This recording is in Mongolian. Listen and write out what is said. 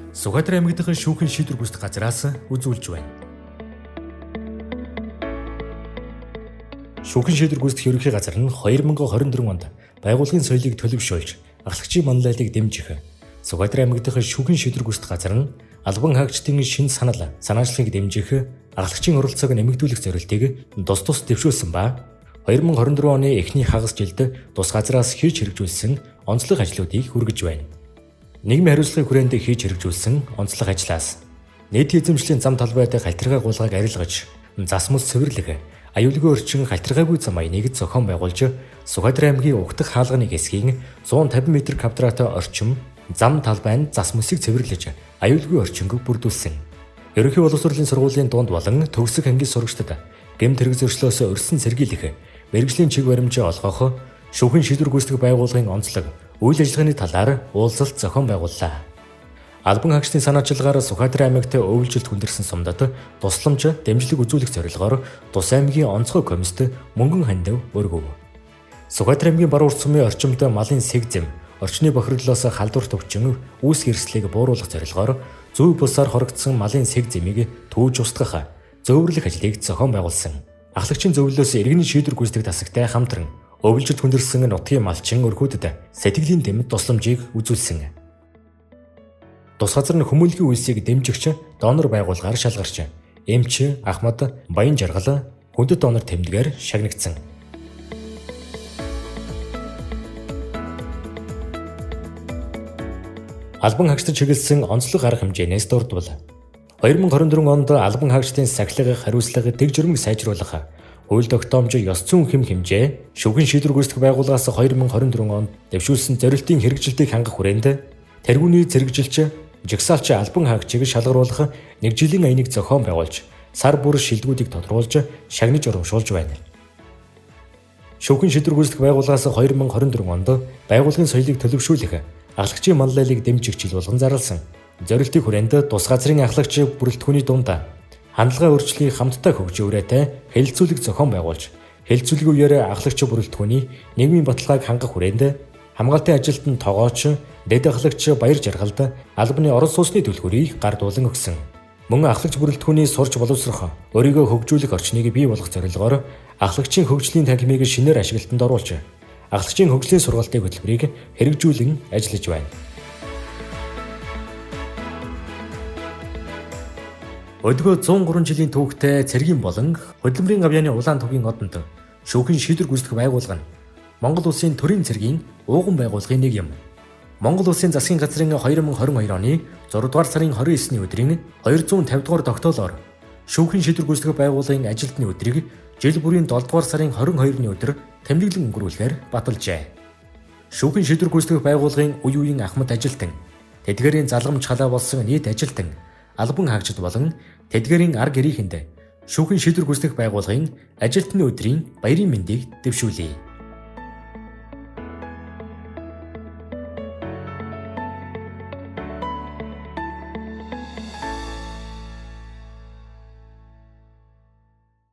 Сүхбаатар аймаг дахь шүүхийн шийдвэр гүйцэтгэх газраас үзүүлж байна. Шүүхийн шийдвэр гүйцэтгэх ерөнхий газар нь 2024 онд байгууллагын соёлыг төлөвшүүлж, ахлагчийн манлайллыг дэмжих. Сүхбаатар аймаг дахь шүүхийн шийдвэр гүйцэтгэх газар нь албан хаагчдын шинэ санал, санаачлагыг дэмжих, ахлагчийн оролцоог нэмэгдүүлэх зорилтыг тус тус дэвшүүлсэн ба 2024 оны эхний хагас жилд тус газраас хийж хэрэгжүүлсэн онцлог ажлуудыг хүргэж байна. Нийгмийн хариуцлагын хүрээнд хийж хэрэгжүүлсэн онцлог ажлаас нийт эзэмшлийн зам талбай дахь халтиргай гулгайг арилгаж, зас мөс цэвэрлэх, аюулгүй орчин халтиргайгүй зам аяныг зохион байгуулж, Сүхбаатар аймгийн угтах хаалганы хэсгийн 150 м квадрат орчим зам талбайнд зас мөсийг цэвэрлэж, аюулгүй орчинг бүрдүүлсэн. Ерөнхий боловсролын сургуулийн дунд болон төгсөх ангийн сурагчдад гэмт хэрэг зөрчлөөс өрсөн сэргийлэх, мэргэжлийн чиг баримжаа олгох, шүүхийн шийдвэр гүйцэтгэх байгууллагын онцлог үйл ажиллагааны талаар уулзалт зохион байгууллаа. Албан хаагчдын санаачилгаар Сүхбаатар аймагт өвөлжилт хүндэрсэн сумдад тусламж дэмжлэг үзүүлэх зорилгоор тус аймгийн онцгой комист мөнгөн хандив өргөв. Сүхбаатар аймгийн баруун урт сумын орчимд малын сэгзэм, орчны бохирдлоос халдварт өвчин үүс эрсдлийг бууруулах зорилгоор зүй бусаар хорогдсон малын сэгзэмийг түүж устгах, зөөвөрлөх ажлыг зохион байгуулсан. Ахлагчийн зөвлөлөөс иргэний шийдвэр гүйцэтгэх тасагтай хамтран өвөлжөлт хүндэрсэн нутгийн малчин өрхүүдэд сэтгэлийн дэм тусламжийг үзүүлсэн. Тус газар нь хүмүүлгийн үйлсийг дэмжигч донор байгууллагаар шалгарч, эмч, Ахмад, Баян жаргал, хүндэт донор тэмдгээр шагнагдсан. Албан хаагчдад чиглэсэн онцлог арга хэмжээнээс дурдвал 2024 онд албан хаагчдын сахилга, хариуцлага, дэг журмыг сайжруулах хууль тогтоомж, ёс зүйн хэм хэмжээ, шүүхийн шийдвэр гүйцэтгэх байгууллагаас 2024 онд дэвшүүлсэн зорилтын хэрэгжилтийг хангах хүрээнд тэргүүний зэрэгжилч жагсаалч албан хаагчийг шалгаруулах нэг жилийн аяныг зохион байгуулж, сар бүр шилдэгүүдийг тодруулж, шагнаж урамшуулж байна. Шүүхийн шийдвэр гүйцэтгэх байгууллагаас 2024 онд байгууллагын соёлыг төлөвшүүлэх, ахлагчийн манлайллыг дэмжих жил болгон зарласан. Зорилтын хүрээнд тус газрын ахлагч бүрэлдэхүүний дунд хандлага өөрчлөлийн хамтдаа хөгжих үрээтэй хэлэлцүүлэг зохион байгуулж, хэлэлцүүлгийн үеэр ахлагч бүрэлдэхүүний нийгмийн баталгааг хангах хүрээнд хамгаалтын ажилтан тогооч, дэд ахлагч Баяр жаргалд албаны орон сууцны түлхүүрийг гардуулан өгсөн. Мөн ахлагч бүрэлдэхүүний сурч боловсрох, өөрийгөө хөгжүүлэх орчныг бий болгох зорилгоор ахлагчийн хөгжлийн танхимыг шинээр ашиглалтанд оруулж, ахлагчийн хөгжлийн сургалтын хөтөлбөрийг хэрэгжүүлэн ажиллаж байна. Өдгөө 103 жилийн түүхтэй цэргийн болон хөдөлмөрийн авьяаны улаан тугийн одонд шүүхийн шийдвэр гүйцэтгэх байгууллага нь Монгол улсын төрийн цэргийн ууган байгууллагын нэг юм. Монгол улсын засгийн газрын 2022 оны 6 дугаар сарын 29-ний өдрийн 250 дугаар тогтоолоор шүүхийн шийдвэр гүйцэтгэх байгууллагын ажилтны өдрийг жил бүрийн 7 дугаар сарын 22-ны өдөр тэмдэглэн өнгөрүүлэхээр баталжээ. Шүүхийн шийдвэр гүйцэтгэх байгууллагын үе үеийн ахмад ажилтан, тэдгээрийн залгамж халаа болсон нийт ажилтан, албан хаагчид болон тэдгээрийн ар гэрийнхэнд шүүхийн шийдвэр гүйцэтгэх байгууллагын ажилтны өдрийн баярын мэндийг дэвшүүлье.